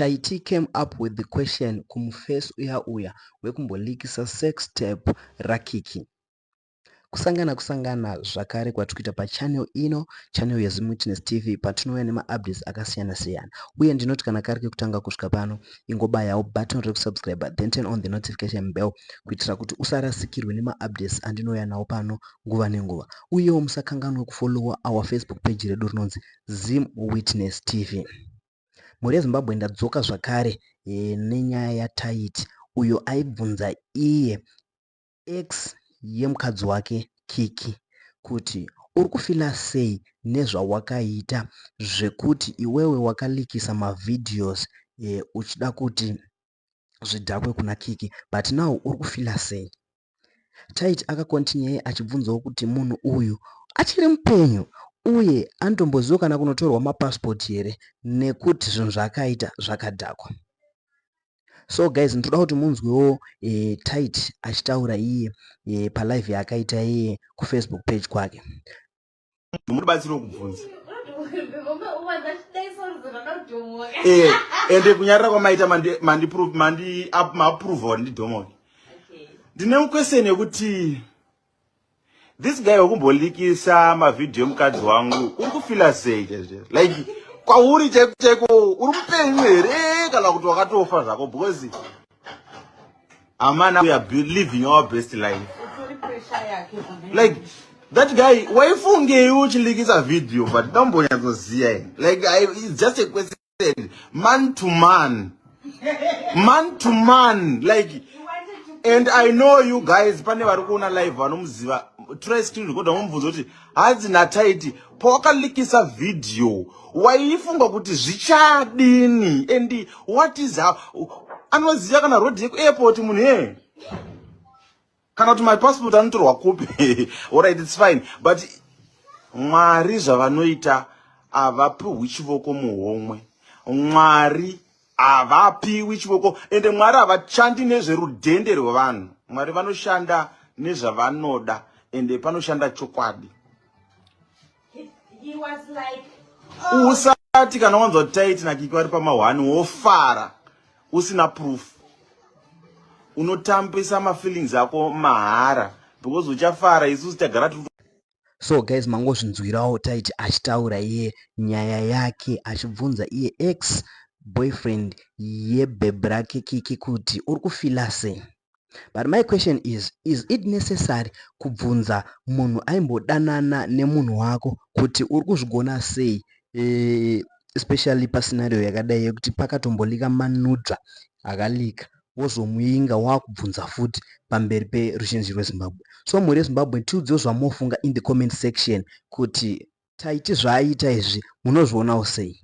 Tytie came up with the question kumufesi uya uya wekumbolikisa sex tape raKiki. Kusangana kusangana zvakare kwatiri kuita pachannel ino, channel yeZimwitness TV, patinouya nemaupdates akasiyana siyana. Uye ndinoti kana kari kekutanga kusvika pano, ingobayawo button rekusubscribe, then turn on the notification bell kuitira kuti usarasikirwe nemaupdates andinouya nawo pano nguva nenguva. Uyewo musakanganwe kufollowa our Facebook page redu rinonzi Zim Witness TV. Mhuri yeZimbabwe, ndadzoka zvakare nenyaya yaTytie uyo aibvunza iye ex yemukadzi wake Kiki kuti uri kufila sei nezvawakaita zvekuti iwewe wakalikisa mavideos uchida kuti zvidhakwe kuna Kiki, but now uri kufila sei? Tytie akakontinue achibvunzawo kuti munhu uyu achiri mupenyu uye anotomboziva kana kunotorwa mapasipoti here, nekuti zvinhu zvaakaita zvakadhakwa. So guys, ndoda kuti munzwewo Tytie achitaura iye palive yaakaita iye kuFacebook page kwake. Munobatsira kubvunza ende kunyarira kwamaita maapprova ndidhomoke. Ndine question yekuti this guy wekumbolikisa mavhidhiyo emukadzi wangu, uri kufila sei chaizvo? Like, kwauri chaiko chaiko, uri mupenyu here kana kuti wakatofa zvako? Because amana, we are living our best life. Like, that guy waifungei uchilikisa video? But dambonyatsoziya, like, it's just a question, man to man, man to man. Like, and I know you guys, pane vari kuona live vanomuziva. Try screen record, vamubvunza kuti hanzi naTytie, pawakalikisa vhidhiyo waifunga kuti zvichadini? And what is how anoziva kana road yekuairport munhu ye kana kuti my passport anotorwa kupi? Alright, it's fine, but Mwari zvavanoita, havapiwi chivoko muhomwe. Mwari havapiwi chivoko, ende Mwari havashandi nezverudhende rwevanhu. Mwari vanoshanda nezvavanoda, ende panoshanda chokwadi. He was like, oh, Usati kana wanzwa kuti Tytie naKiki vari pama1 wofara usina proof. Unotambisa mafeelings ako mahara because uchafara, isusu tagara tiri. So guys, mangozvinzwirawo Tytie achitaura iye nyaya yake, achibvunza iye ex boyfriend yebhebhi rake Kiki kuti uri kufila sei. But my question is it necessary kubvunza munhu aimbodanana nemunhu wako kuti uri kuzvigona sei, especially pascenario yakadai yekuti pakatombolika manudza akalika, wozomuinga waakubvunza futi pamberi peruzhinji rweZimbabwe? So mhuri yeZimbabwe, tiudzewo zvamofunga in the comment section kuti Tytie zvaaita izvi munozvionawo sei.